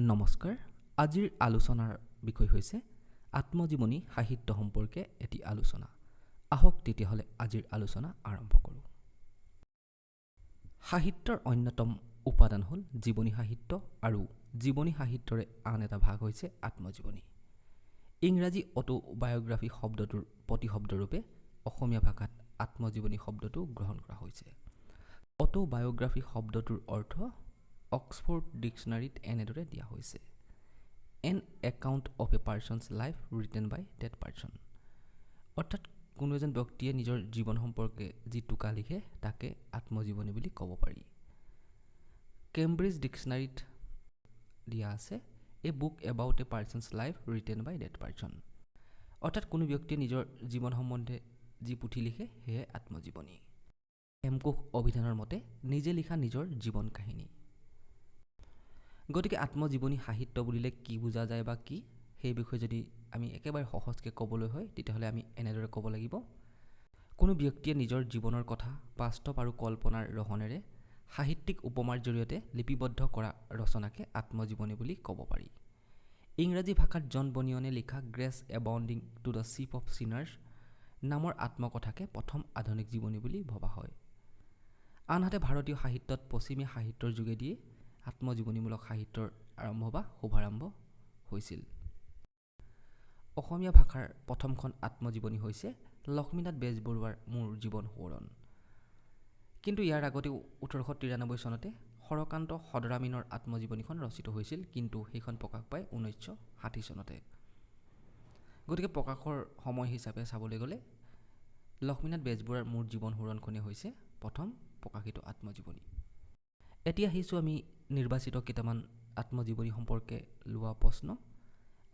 নমস্কাৰ। আজিৰ আলোচনাৰ বিষয় হৈছে আত্মজীৱনী সাহিত্য সম্পৰ্কে এটি আলোচনা। আহক তেতিয়াহ'লে আজিৰ আলোচনা আৰম্ভ কৰোঁ। সাহিত্যৰ অন্যতম উপাদান হ'ল জীৱনী সাহিত্য আৰু জীৱনী সাহিত্যৰে আন এটা ভাগ হৈছে আত্মজীৱনী। ইংৰাজী অটোবায়'গ্ৰাফী শব্দটোৰ প্ৰতিশব্দৰূপে অসমীয়া ভাষাত আত্মজীৱনী শব্দটো গ্ৰহণ কৰা হৈছে। অটোবায়'গ্ৰাফী শব্দটোৰ অৰ্থ অক্সফৰ্ড ডিক্সনাৰীত এনেদৰে দিয়া হৈছে: "An account of a person's life written by that person." অৰ্থাৎ কোনো এজন ব্যক্তিয়ে নিজৰ জীৱন সম্পৰ্কে যি টোকা লিখে, তাকে আত্মজীৱনী বুলি ক'ব পাৰি। কেম্ব্ৰিজ ডিক্সনাৰীত দিয়া আছে, "A book about a person's life written by that person." অৰ্থাৎ কোনো ব্যক্তিয়ে নিজৰ জীৱন সম্বন্ধে যি পুথি লিখে, সেয়াই আত্মজীৱনী। হেমকোষ অভিধানৰ মতে, নিজে লিখা নিজৰ জীৱন কাহিনী। গতিকে আত্মজীৱনী সাহিত্য বুলিলে কি বুজা যায় বা কি, সেই বিষয়ে যদি আমি একেবাৰে সহজকৈ ক'বলৈ হয়, তেতিয়াহ'লে আমি এনেদৰে ক'ব লাগিব: কোনো ব্যক্তিয়ে নিজৰ জীৱনৰ কথা বাস্তৱ আৰু কল্পনাৰ ৰহণেৰে সাহিত্যিক উপমাৰ জৰিয়তে লিপিবদ্ধ কৰা ৰচনাকে আত্মজীৱনী বুলি ক'ব পাৰি। ইংৰাজী ভাষাত জন বনিয়নে লিখা "Grace Abounding to the Chief of Sinners" নামৰ আত্মকথাকে প্ৰথম আধুনিক জীৱনী বুলি ভবা হয়। আনহাতে ভাৰতীয় সাহিত্যত পশ্চিমীয়া সাহিত্যৰ যোগেদিয়ে আত্মজীৱনীমূলক সাহিত্যৰ আৰম্ভ বা শুভাৰম্ভ হৈছিল। অসমীয়া ভাষাৰ প্ৰথমখন আত্মজীৱনী হৈছে লক্ষ্মীনাথ বেজবৰুৱাৰ মোৰ জীৱন সোঁৱৰণ। কিন্তু ইয়াৰ আগতেও 1893 চনতে হৰকান্ত সদৰামীনৰ আত্মজীৱনীখন ৰচিত হৈছিল। কিন্তু সেইখন প্ৰকাশ পায় 1960 চনতে। গতিকে প্ৰকাশৰ সময় হিচাপে চাবলৈ গ'লে লক্ষ্মীনাথ বেজবৰুৱাৰ মোৰ জীৱন সোঁৱৰণখনেই হৈছে প্ৰথম প্ৰকাশিত আত্মজীৱনী। এতিয়া আহিছোঁ আমি নিৰ্বাচিত কেইটামান আত্মজীৱনী সম্পৰ্কে লোৱা প্ৰশ্ন।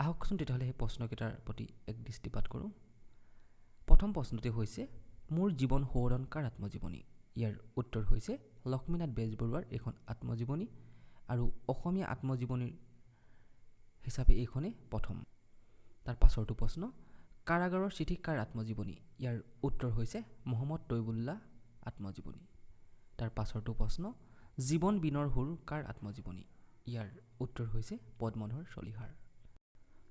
আহকচোন তেতিয়াহ'লে সেই প্ৰশ্নকেইটাৰ প্ৰতি এক দৃষ্টিপাত কৰোঁ। প্ৰথম প্ৰশ্নটো হৈছে, মোৰ জীৱন সোঁৱৰণ কাৰ আত্মজীৱনী? ইয়াৰ উত্তৰ হৈছে লক্ষ্মীনাথ বেজবৰুৱাৰ এইখন আত্মজীৱনী আৰু অসমীয়া আত্মজীৱনীৰ হিচাপে এইখনেই প্ৰথম। তাৰ পাছৰটো প্ৰশ্ন, কাৰাগাৰৰ চিঠি কাৰ আত্মজীৱনী? ইয়াৰ উত্তৰ হৈছে মহম্মদ তৈবুল্লাহ আত্মজীৱনী। তাৰ পাছৰটো প্ৰশ্ন, জীৱন বীণৰ সুৰ কাৰ আত্মজীৱনী? ইয়াৰ উত্তৰ হৈছে পদ্মধৰ চলিহাৰ।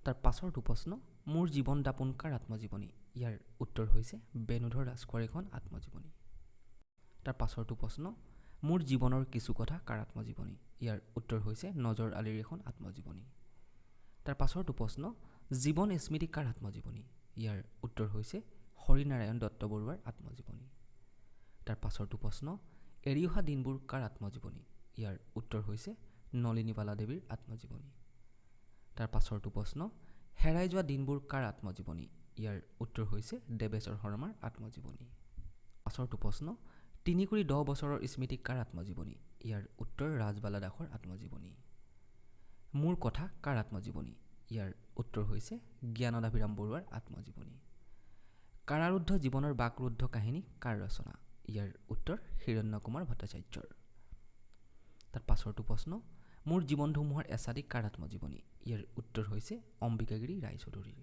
তাৰ পাছৰটো প্ৰশ্ন, মোৰ জীৱন দাপোন কাৰ আত্মজীৱনী? ইয়াৰ উত্তৰ হৈছে বেণুধৰ ৰাজখোৱাৰ এখন আত্মজীৱনী। তাৰ পাছৰটো প্ৰশ্ন, মোৰ জীৱনৰ কিছু কথা কাৰ আত্মজীৱনী? ইয়াৰ উত্তৰ হৈছে নজৰ আলীৰ এখন আত্মজীৱনী। তাৰ পাছৰটো প্ৰশ্ন, জীৱন স্মৃতি কাৰ আত্মজীৱনী? ইয়াৰ উত্তৰ হৈছে হৰিনাৰায়ণ দত্ত বৰুৱাৰ আত্মজীৱনী। তাৰ পাছৰটো প্ৰশ্ন, এৰি অহা দিনবোৰ কাৰ আত্মজীৱনী? ইয়াৰ উত্তৰ হৈছে নলিনীবালা দেৱীৰ আত্মজীৱনী। তাৰ পাছৰটো প্ৰশ্ন, হেৰাই যোৱা দিনবোৰ কাৰ আত্মজীৱনী? ইয়াৰ উত্তৰ হৈছে দেৱেশ্বৰ শৰ্মাৰ আত্মজীৱনী। পাছৰটো প্ৰশ্ন, 3 কুৰি 10 বছৰৰ স্মৃতি কাৰ আত্মজীৱনী? ইয়াৰ উত্তৰ ৰাজবালা দাসৰ আত্মজীৱনী। মোৰ কথা কাৰ আত্মজীৱনী? ইয়াৰ উত্তৰ হৈছে জ্ঞানদাভিৰাম বৰুৱাৰ আত্মজীৱনী। কাৰাৰুদ্ধ জীৱনৰ বাকৰুদ্ধ কাহিনী কাৰ ৰচনা? ইয়াৰ উত্তৰ হিৰণ্য কুমাৰ ভট্টাচাৰ্যৰ। তাৰ পাছৰটো প্ৰশ্ন, মোৰ জীৱন ধুমুহাৰ এছাটি কাৰ আত্মজীৱনী? ইয়াৰ উত্তৰ হৈছে অম্বিকাগিৰি ৰায়চৌধুৰীৰ।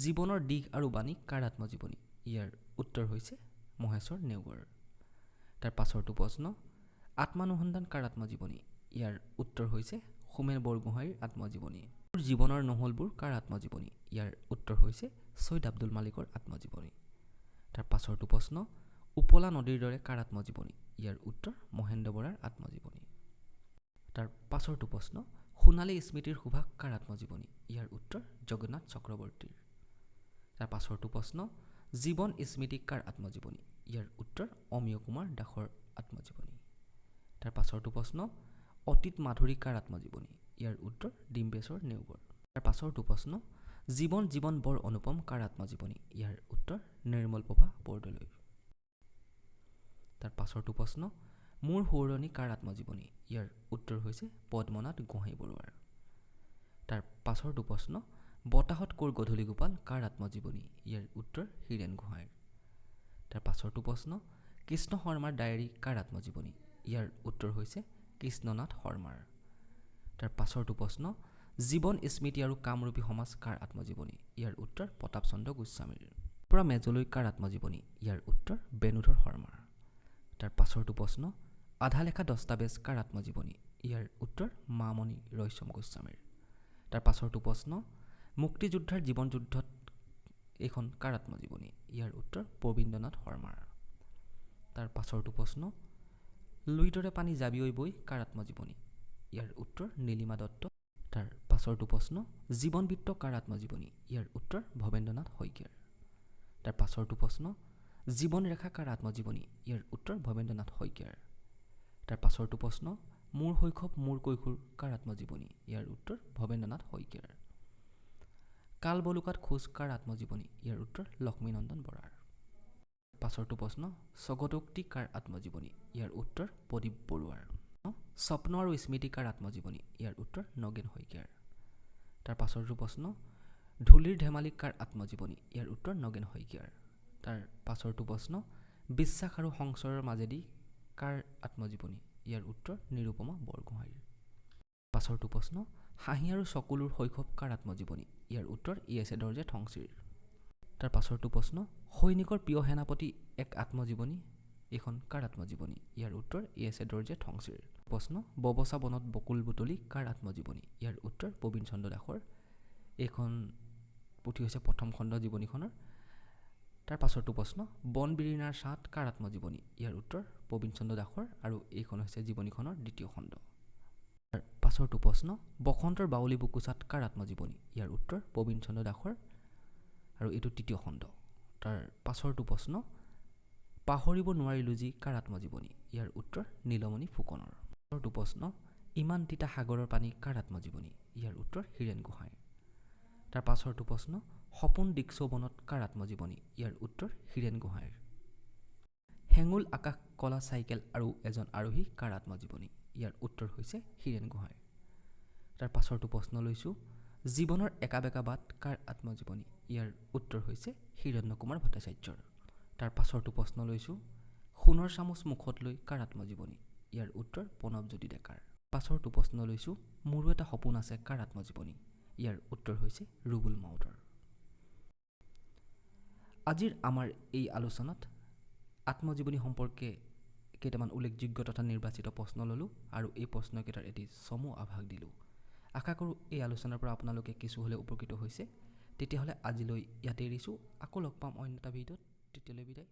জীৱনৰ দিশ আৰু বাণী কাৰ আত্মজীৱনী? ইয়াৰ উত্তৰ হৈছে মহেশ্বৰ নেওগৰ। তাৰ পাছৰটো প্ৰশ্ন, আত্মানুসন্ধান কাৰ আত্মজীৱনী? ইয়াৰ উত্তৰ হৈছে হোমেন বৰগোহাঁইৰ আত্মজীৱনী। মোৰ জীৱনৰ নহলবোৰ কাৰ আত্মজীৱনী? ইয়াৰ উত্তৰ হৈছে ছৈয়দ আব্দুল মালিকৰ আত্মজীৱনী। তাৰ পাছৰটো প্ৰশ্ন, উপলা নদীৰ দৰে কাৰ আত্মজীৱনী? ইয়াৰ উত্তৰ মহেন্দ্ৰ বৰাৰ আত্মজীৱনী। তাৰ পাছৰটো প্ৰশ্ন, সোণালী স্মৃতিৰ সুবাস কাৰ আত্মজীৱনী? ইয়াৰ উত্তৰ জগন্নাথ চক্ৰৱৰ্তীৰ। তাৰ পাছৰটো প্ৰশ্ন, জীৱন স্মৃতি কাৰ আত্মজীৱনী? ইয়াৰ উত্তৰ অমিয় কুমাৰ দাসৰ আত্মজীৱনী। তাৰ পাছৰটো প্ৰশ্ন, অতীত মাধুৰী কাৰ আত্মজীৱনী? ইয়াৰ উত্তৰ ডিম্বেশ্বৰ নেওগৰ। তাৰ পাছৰটো প্ৰশ্ন, জীৱন জীৱন বৰ অনুপম কাৰ আত্মজীৱনী? ইয়াৰ উত্তৰ নিৰ্মল প্ৰভা বৰদলৈ। তাৰ পাছৰটো প্ৰশ্ন, মোৰ সোঁৱৰণী কাৰ আত্মজীৱনী? ইয়াৰ উত্তৰ হৈছে পদ্মনাথ গোহাঁই বৰুৱাৰ। তাৰ পাছৰটো প্ৰশ্ন, বতাহত ক'ৰ গধূলি গোপাল কাৰ আত্মজীৱনী? ইয়াৰ উত্তৰ হীৰেণ গোহাঁইৰ। তাৰ পাছৰটো প্ৰশ্ন, কৃষ্ণ শৰ্মাৰ ডায়েৰী কাৰ আত্মজীৱনী? ইয়াৰ উত্তৰ হৈছে কৃষ্ণনাথ শৰ্মাৰ। তাৰ পাছৰটো প্ৰশ্ন, জীৱন স্মৃতি আৰু কামৰূপী সমাজ কাৰ আত্মজীৱনী? ইয়াৰ উত্তৰ প্ৰতাপ চন্দ্ৰ গোস্বামীৰ। পৰা মেজলৈ কাৰ আত্মজীৱনী? ইয়াৰ উত্তৰ বেণুধৰ শৰ্মাৰ। তাৰ পাছৰটো প্ৰশ্ন, আধালেখা দস্তাবেজ কাৰ আত্মজীৱনী? ইয়াৰ উত্তৰ মামণি ৰয়ছম গোস্বামীৰ। তাৰ পাছৰটো প্ৰশ্ন, মুক্তিযোদ্ধাৰ জীৱন যুদ্ধত এইখন কাৰ আত্মজীৱনী? ইয়াৰ উত্তৰ প্ৰবীন্দ্ৰনাথ শৰ্মাৰ। তাৰ পাছৰটো প্ৰশ্ন, লুইতৰে পানী জাবিঐ বৈ কাৰ আত্মজীৱনী? ইয়াৰ উত্তৰ নীলিমা দত্ত। তাৰ পাছৰটো প্ৰশ্ন, জীৱনবৃত্ত কাৰ আত্মজীৱনী? ইয়াৰ উত্তৰ ভৱেন্দ্ৰনাথ শইকীয়াৰ। তাৰ পাছৰটো প্ৰশ্ন, জীৱন ৰেখা কাৰ আত্মজীৱনী? ইয়াৰ উত্তৰ ভৱেন্দ্ৰনাথ শইকীয়াৰ। তাৰ পাছৰটো প্ৰশ্ন, মোৰ শৈশৱ মোৰ কৈশোৰ কাৰ আত্মজীৱনী? ইয়াৰ উত্তৰ ভৱেন্দ্ৰনাথ শইকীয়াৰ। কাল বলুকাত খোজ কাৰ আত্মজীৱনী? ইয়াৰ উত্তৰ লক্ষ্মীনন্দন বৰাৰ। পাছৰটো প্ৰশ্ন, স্বগতোক্তি কাৰ আত্মজীৱনী? ইয়াৰ উত্তৰ প্ৰদীপ বৰুৱাৰ। স্বপ্ন আৰু স্মৃতি কাৰ আত্মজীৱনী? ইয়াৰ উত্তৰ নগেন শইকীয়াৰ। তাৰ পাছৰটো প্ৰশ্ন, ধূলিৰ ধেমালি কাৰ আত্মজীৱনী? ইয়াৰ উত্তৰ নগেন শইকীয়াৰ। তাৰ পাছৰটো প্ৰশ্ন, বিশ্বাস আৰু সংশয়ৰ মাজেদি কাৰ আত্মজীৱনী? ইয়াৰ উত্তৰ নিৰুপমা বৰগোহাঁইৰ। পাছৰটো প্ৰশ্ন, হাঁহি আৰু চকুলোৰ শৈশৱ কাৰ আত্মজীৱনী? ইয়াৰ উত্তৰ য়েছে দৰ্জে ঠংচিৰ। তাৰ পাছৰটো প্ৰশ্ন, সৈনিকৰ প্ৰিয় সেনাপতি এক আত্মজীৱনী এইখন কাৰ আত্মজীৱনী? ইয়াৰ উত্তৰ য়েছে দৰ্জে ঠংচিৰ। প্ৰশ্ন, ববচা বনত বকুল বুটলি কাৰ আত্মজীৱনী? ইয়াৰ উত্তৰ প্ৰবীণ চন্দ্ৰ দাসৰ। এইখন পুথি হৈছে প্ৰথম খণ্ড জীৱনীখনৰ। তাৰ পাছৰটো প্ৰশ্ন, বন বিৰিণাৰ ছাঁত কাৰ আত্মজীৱনী? ইয়াৰ উত্তৰ প্ৰবীণ চন্দ্ৰ দাসৰ আৰু এইখন হৈছে জীৱনীখনৰ দ্বিতীয় খণ্ড। তাৰ পাছৰটো প্ৰশ্ন, বসন্তৰ বাউলি বুকুচাত কাৰ আত্মজীৱনী? ইয়াৰ উত্তৰ প্ৰবীণ চন্দ্ৰ দাসৰ আৰু এইটো তৃতীয় খণ্ড। তাৰ পাছৰটো প্ৰশ্ন, পাহৰিব নোৱাৰিলোঁ যি কাৰ আত্মজীৱনী? ইয়াৰ উত্তৰ নীলমণি ফুকনৰ। পাছৰটো প্ৰশ্ন, ইমান তিতা সাগৰৰ পানী কাৰ আত্মজীৱনী? ইয়াৰ উত্তৰ হীৰেণ গোহাঁইৰ। তাৰ পাছৰটো প্ৰশ্ন, সপোন দিকচৌ বনত কাৰ আত্মজীৱনী? ইয়াৰ উত্তৰ হীৰেণ গোহাঁইৰ। হেঙুল আকাশ কলা চাইকেল আৰু এজন আৰোহী কাৰ আত্মজীৱনী? ইয়াৰ উত্তৰ হৈছে হীৰেণ গোহাঁইৰ। তাৰ পাছৰটো প্ৰশ্ন লৈছোঁ, জীৱনৰ একা বেঁকা বাট কাৰ আত্মজীৱনী? ইয়াৰ উত্তৰ হৈছে হিৰণ্য কুমাৰ ভট্টাচাৰ্যৰ। তাৰ পাছৰটো প্ৰশ্ন লৈছোঁ, সোণৰ চামুচ মুখত লৈ কাৰ আত্মজীৱনী? ইয়াৰ উত্তৰ প্ৰণৱজ্যোতি ডেকাৰ। পাছৰটো প্ৰশ্ন লৈছোঁ, মোৰো এটা সপোন আছে কাৰ আত্মজীৱনী? ইয়াৰ উত্তৰ হৈছে ৰুবুল মাউতৰ। আজিৰ আমাৰ এই আলোচনাত আত্মজীৱনী সম্পৰ্কে কেইটামান উল্লেখযোগ্য তথা নিৰ্বাচিত প্ৰশ্ন ল'লোঁ আৰু এই প্ৰশ্নকেইটাৰ এটি চমু আভাস দিলোঁ। আশা কৰোঁ এই আলোচনাৰ পৰা আপোনালোকে কিছু হ'লেও উপকৃত হৈছে। তেতিয়াহ'লে আজিলৈ ইয়াতে এৰিছোঁ, আকৌ লগ পাম অন্য এটা ভিডিঅ'ত। তেতিয়ালৈ বিদায়।